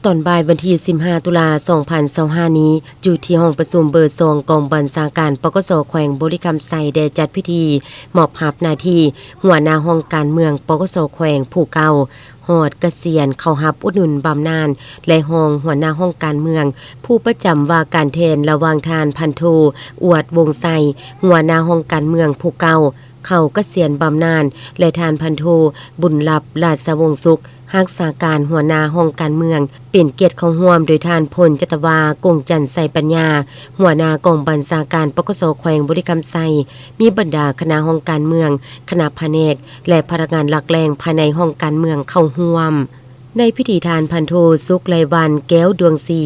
ຕອນບ່າຍວັນທີສິບຫ້າ ຕຸລາ ສອງພັນຊາວຫ້ານີ້, ຢູ່ທີ່ຫ້ອງປະຊຸມເບີສອງ ກອງບັນຊາການ ປກສ ແຂວງບໍລິຄຳໄຊ ໄດ້ຈັດພິທີມອບຮັບໜ້າທີ່ຫົວໜ້າຫ້ອງການເມືອງ ປກສ ແຂວງຜູ້ເກົ່າ ຮອດກະສຽນເຂົ້າຮັບອຸດໜູນບຳນານ ແລະ ຮອງຫົວໜ້າຫ້ອງການເມືອງ ຜູ້ປະຈຳວ່າການແທນ ລະຫວ່າງທ່ານພັນໂທ ອວດ ວົງໄຊ ຫົວໜ້າຫ້ອງການເມືອງຜູ້ເກົ່າ ເຂົ້າກະສຽນບຳນານ ແລະ ທ່ານພັນໂທ ບຸນລັບ ລາຊະວົງສຸກ ຮັກສາການຫົວໜ້າຫ້ອງການເມືອງ ເປັນກຽດເຂົ້າຮ່ວມໂດຍທ່ານ ພົນຈັດຕະວາ ກົງຈັນໄຊປັນຍາ ຫົວໜ້າກອງບັນຊາການ ປກສ ແຂວງບໍລິຄຳໄຊ, ມີບັນດາຄະນະຫ້ອງການເມືອງ, ຄະນະພະແນກ ແລະ ພະນັກງານຫຼັກແຫຼ່ງພາຍໃນຫ້ອງການເມືອງເຂົ້າຮ່ວມ. ໃນພິທີ ທ່ານພັນໂທ ສຸກໄລວັນ ແກ້ວດວງສີ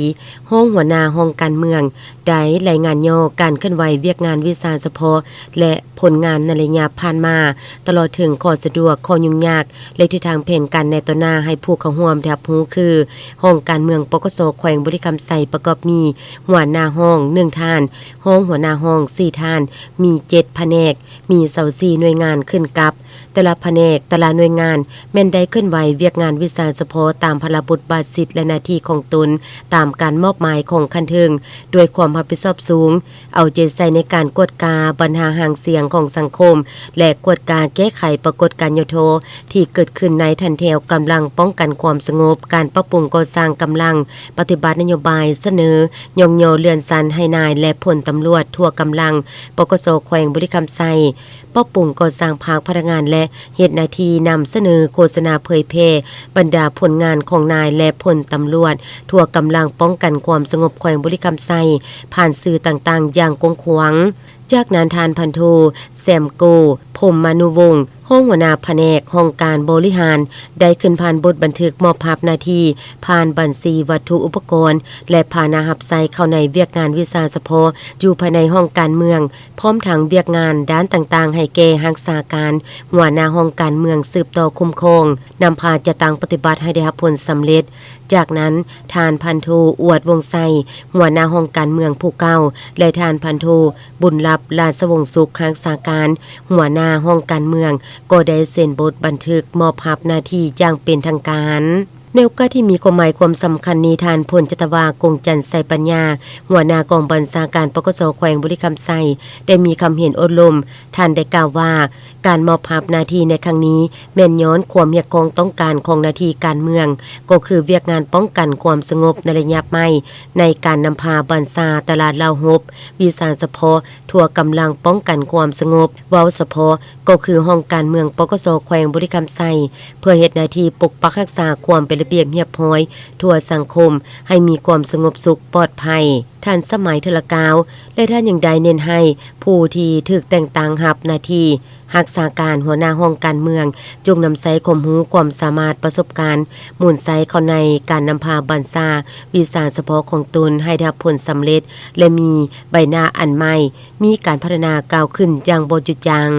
ຮອງຫົວໜ້າຫ້ອງການເມືອງ ໄດ້ລາຍງານຫຍໍ້ການເຄື່ອນໄຫວວຽກງານວິຊາສະເພາະ ແລະ ຜົນງານໃນໄລຍະຜ່ານມາ, ຕະຫຼອດເຖິງຂໍ້ສະດວກ, ຂໍ້ຫຍຸ້ງຍາກ ແລະ ທິດທາງແຜນການໃນຕໍ່ໜ້າໃຫ້ຜູ້ເຂົ້າຮ່ວມໄດ້ຮັບຮູ້ຄື ຫ້ອງການເມືອງ ປກສ ແຂວງບໍລິຄຳໄຊ ປະກອບມີ ຫົວໜ້າຫ້ອງ ໜຶ່ງທ່ານ, ຮອງຫົວໜ້າຫ້ອງ ສີ່ທ່ານ, ມີ ເຈັດພະແນກ, ມີ ຊາວສີ່ໜ່ວຍງານຂຶ້ນກັບ. ແຕ່ລະພະແນກ, ແຕ່ລະໜ່ວຍງານ ແມ່ນໄດ້ເຄື່ອນໄຫວວຽກງານວິຊາສະເພາະຕາມພາລະບົດບາດສິດ ແລະ ໜ້າທີ່ຂອງຕົນ ຕາມການມອບໝາຍຂອງຂັ້ນເທິງ ດ້ວຍຄວາມຮັບຜິດຊອບສູງ, ເອົາໃຈໃສ່ໃນການກວດກາບັນຫາຫາງສຽງຂອງສັງຄົມ ແລະ ກວດກາແກ້ໄຂປາກົດການຫຍໍ້ທໍ້ທີ່ເກີດຂຶ້ນໃນຖັນແຖວກຳລັງປ້ອງກັນຄວາມສະຫງົບ, ການປັບປຸງກໍ່ສ້າງກຳລັງປະຕິບັດນະໂຍບາຍ, ສະເໜີຍ້ອງຍໍເລື່ອນຊັ້ນໃຫ້ນາຍ ແລະ ພົນຕຳຫຼວດທົ່ວກຳລັງ ປກສ ແຂວງບໍລິຄຳໄຊ, ປັບປຸງກໍ່ສ້າງພັກພະນັກງານ ແລະ ເຮັດໜ້າທີ່ນຳສະເໜີໂຄສະນາເຜີຍແຜ່ບັນດາຜົນງານຂອງນາຍ ແລະ ພົນຕຳຫຼວດທົ່ວກຳລັງປ້ອງກັນຄວາມສະຫງົບແຂວງບໍລິຄຳໄຊ ຜ່ານສື່ຕ່າງໆຢ່າງກວ້າງຂວາງ. ຈາກນັ້ນ ທ່ານພັນໂທ ແຊມໂກ ພົມມານຸວົງ ຮອງຫົວໜ້າພະແນກຫ້ອງການບໍລິຫານ ໄດ້ຂຶ້ນຜ່ານບົດບັນທຶກມອບຮັບໜ້າທີ່ ຜ່ານບັນຊີວັດຖຸອຸປະກອນ ແລະ ພາຫະນະຮັບໃຊ້ເຂົ້າໃນວຽກງານວິຊາສະເພາະຢູ່ພາຍໃນຫ້ອງການເມືອງ, ພ້ອມທັງວຽກງານດ້ານຕ່າງໆໃຫ້ແກ່ຮັກສາການຫົວໜ້າຫ້ອງການເມືອງສືບຕໍ່ຄຸ້ມຄອງ, ນຳພາຈັດຕັ້ງປະຕິບັດໃຫ້ໄດ້ຮັບຜົນສຳເລັດ. ຈາກນັ້ນ ທ່ານພັນໂທ ອວດ ວົງໄຊ ຫົວໜ້າຫ້ອງການເມືອງຜູ້ເກົ່າ ແລະ ທ່ານພັນໂທ ບຸນລັບ ລາຊະວົງສຸກ ຮັກສາການຫົວໜ້າຫ້ອງການເມືອງ ກໍໄດ້ເຊັນບົດບັນທຶກມອບຮັບໜ້າທີ່ຢ່າງເປັນທາງການ. ໃນໂອກາດທີ່ມີຄວາມໝາຍຄວາມສຳຄັນນີ້, ທ່ານ ພົນຈັດຕະວາ ກົງຈັນໄຊປັນຍາ ຫົວໜ້າກອງບັນຊາການ ປກສ ແຂວງບໍລິຄຳໄຊ ໄດ້ມີຄຳເຫັນໂອ້ລົມ. ທ່ານໄດ້ກ່າວວ່າ ການມອບຮັບໜ້າທີ່ໃນຄັ້ງນີ້ ແມ່ນຍ້ອນຄວາມຮຽກຮ້ອງຕ້ອງການຂອງໜ້າທີ່ການເມືອງ, ກໍຄືວຽກງານປ້ອງກັນຄວາມສະຫງົບໃນໄລຍະໃໝ່, ໃນການນຳພາບັນຊາຕະຫຼາດລາວຮົບ, ວິຊາສະເພາະ, ທົ່ວກຳລັງປ້ອງກັນຄວາມສະຫງົບ, ເວົ້າສະເພາະ ກໍຄືຫ້ອງການເມືອງ ປກສ ແຂວງບໍລິຄຳໄຊ ເພື່ອເຮັດໜ້າທີ່ປົກປັກຮັກສາຄວາມເປັນລະບຽບຮຽບຮ້ອຍທົ່ວສັງຄົມ ໃຫ້ມີຄວາມສະຫງົບສຸກປອດໄພ, ທັນສະໄໝເທື່ອລະກ້າວ. ແລະ ທ່ານຍັງໄດ້ເນັ້ນໃຫ້ຜູ້ທີ່ຖືກແຕ່ງຕັ້ງຮັບໜ້າທີ່ຮັກສາການຫົວໜ້າຫ້ອງການເມືອງ ຈົ່ງນຳໃຊ້ຄວາມຮູ້ຄວາມສາມາດປະສົບການໝູນໃຊ້ເຂົ້າໃນການນຳພາບັນຊາວິຊາສະເພາະຂອງຕົນໃຫ້ໄດ້ຮັບຜົນສຳເລັດ ແລະ ມີໃບໜ້າອັນໃໝ່, ມີການພັດທະນາກ້າວຂຶ້ນຢ່າງບໍ່ຢຸດຢັ້ງ.